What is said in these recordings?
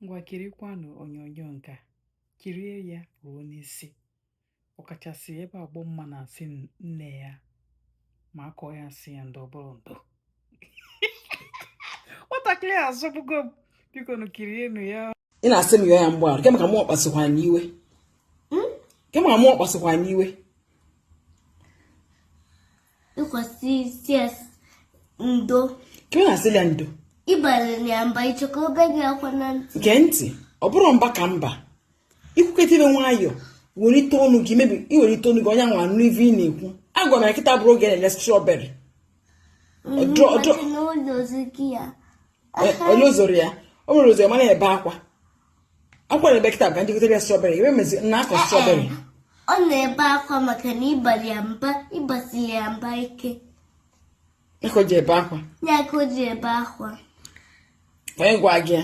Ngwa, kirikwanụ onyonyo nke a, kirie ya ruo n'isi, ọkachasị ebe Agbọmma na-asị nne ya ma akọ ya, sị ya ndo, bụrụ ndo. Nwatakịrị a asọgbugo m. Biko nụ, kirienụ ya. Ị na-asị m yọọ ya mgbaghara kemgbe ka mụ kpasịkwa n'iwe, kemgbe ka mụ kpasịkwa n'iwe. Ịkwasị isi ndo. Ka ị na-asị ya ndo. Ịbara ya mba, ịchọ ka o bee gị akwa na ntị. Gee ntị, ọ bụrụ mba ka mba ikwukete ibe nwayọ, welite ọnụ gị, mebi iwelite ọnụ gị, onye ahụ anụ ive ị na-ekwu. Agwa m ya kịta bụrụ oge na-ele strawberry. Maka na ụlọ ozu ya. Onye ozoro ya, o nwere ozo ya, mana ebe akwa akwa na ebe kịta bụ ka ndị gotere ya strawberry ebe mezi na-akọ strawberry. Ọ na-ebe akwa maka na ịbara ya mba, ịbasiri ya mba ike. Ka o ji ebe akwa. Ya ka o ji ebe akwa. Onye gwa gị ya?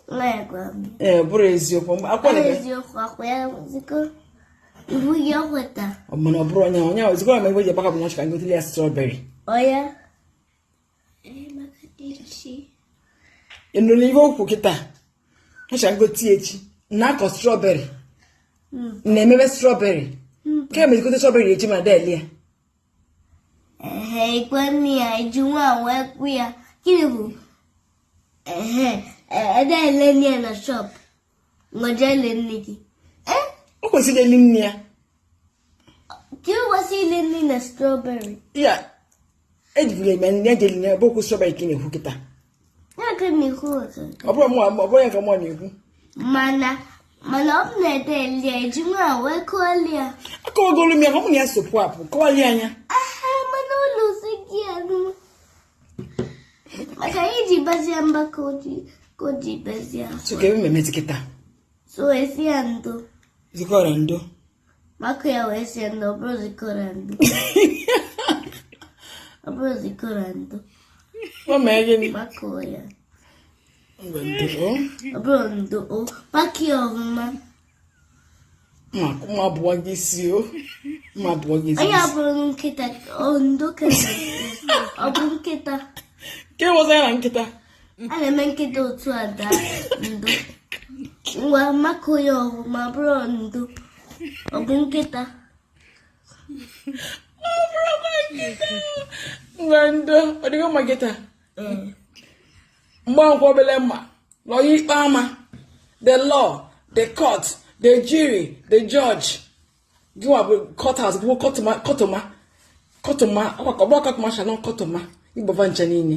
Nwa ya gwa m. Ee, bụrụ eziokwu mgbe akwa Ọ na-ebe. Eziokwu, akwa ya zikọ ibu ya o kweta. Ọ mana ọ bụrụ onye onye ahụ ezigbo ama ebe o ji ebe akwa bụ na ọ chọrọ ka ngotere ya strawberry. Ọ ya. Ee, maka echi. Ị nụrụ ihe okwu kịta? Ọ chọrọ ngote ya echi na-akọ strawberry, na-emebe strawberry ka emezigote strawberry echi, ma deli ya. Ehe, ikwe nne ya eji nwa wee kwụ ya. Gịnị bụ? Ehe, ede ele nne ya na shop. Ngọje ele nne gị. Eh? O kwesịrị eli nne ya. Ka ị kwesị ile nne na strawberry. Ya ejiburu eme nne eji eli nne bụ okwu strawberry ka ị na-ekwu kịta. Ya ka na-ekwu ọzọ. Ọ bụrụ mụ, ọ bụrụ ya ka mụ na-ekwu. Mana ọ bụ na ede ele ya eji nwa wee kụọli ya. Akọwagolu m ya ka mụ na ya sopụ apụ kọwali anya. Aha, mana ụlọ ozi gị ya nụ. Maka iji bazie mba ka o ji bazie akwa. So ka ebe mmemme kịta. So esi ya ndo. Zikọrọ ndo. Maka ya wee si ya ndo, ọ bụrụ zikọrọ ndo. Ọ bụrụ zikọrọ ndo. O mee gịnị? Maka ya. Ngwa, ndo o. Ọ bụrụ ndo o. Maka ya ọfụma. Mma abụọ gị isi o, mma abụọ gị isi. Onye abụrụ nkịta, ọ ndo ka ọ bụ nkịta. Ke wọzọ ya na nkịta. A na-eme nkịta otu a daa ndo. Ngwa, maka ya ọfụma, bụrụ ndo. Ọ bụ nkịta. Ngwa, ndo, ọ dịgo mma kịta. Mgbankwọ obele mma lọya ikpe ama, the law, the court, the jury, the judge. Gịnwa bụ court house bụ kọtụma, kọtụma, kọtụma, ọgbọ kọtụma shalom kọtụma igbova ncha niile.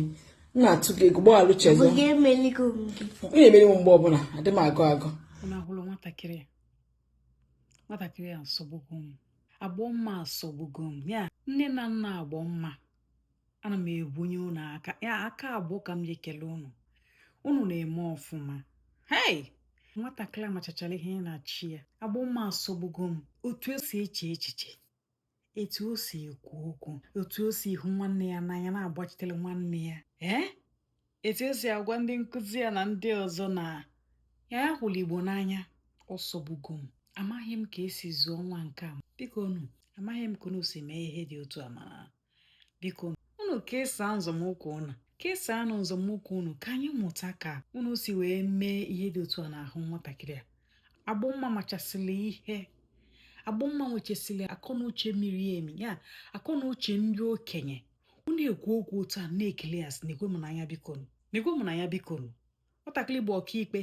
M na-atụ gị egwu, gbaghalụ Bụ chezọ. gị emeligo m gị. Ị na-emeri m mgbe ọbụla, adị m agụ agụ. Unu ahụrụ nwatakịrị a? Nwatakịrị a asọgbugo m. Agbọmma asọgbugo m ya. Nne na nna Agbọmma, ana m ebunye unu aka ya, aka abụọ ka m ji ekele unu. Unu na-eme ọfụma. Hei, nwatakịrị amachachara ihe na-achị ya. Agbọmma asọgbugo m. Otu o si eche echiche, etu o si ekwu okwu, otu o si hụ nwanne ya n'anya, na-agbachitere nwanne ya, ee, etu o si agwa ndị nkụzi ya na ndị ọzọ na ya ya hụrụ Igbo n'anya, ọ sọgbugo m. Amaghị m ka esi zụọ nwa nke a. Biko unu, amaghị m ka unu si mee ihe dị otu a, mana biko unu kesaa nzọmụkwụ unu, kesaanụ nzọmụkwụ unu ka anyị mụta ka unu si wee mee ihe dị otu a n'ahụ nwatakịrị a. Agbọmma machasịrị ihe. Agbọmma nwechasịrị akọ na uche miri emi, ya akọ na uche ndị okenye. Unu ekwu okwu otu a na-ekele ya, sị na-ekwe m n'anya, biko na-ekwe m n'anya, biko. Nwatakịrị bụ ọkaikpe,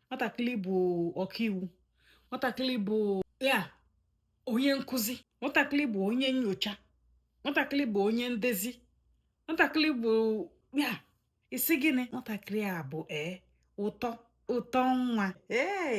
nwatakịrị bụ ọkaiwu, nwatakịrị bụ ya onye nkụzi, nwatakịrị bụ onye nyocha, nwatakịrị bụ onye ndezi, nwatakịrị bụ ya isi gịnị. Nwatakịrị a bụ ee, ụtọ ụtọ nwa ee.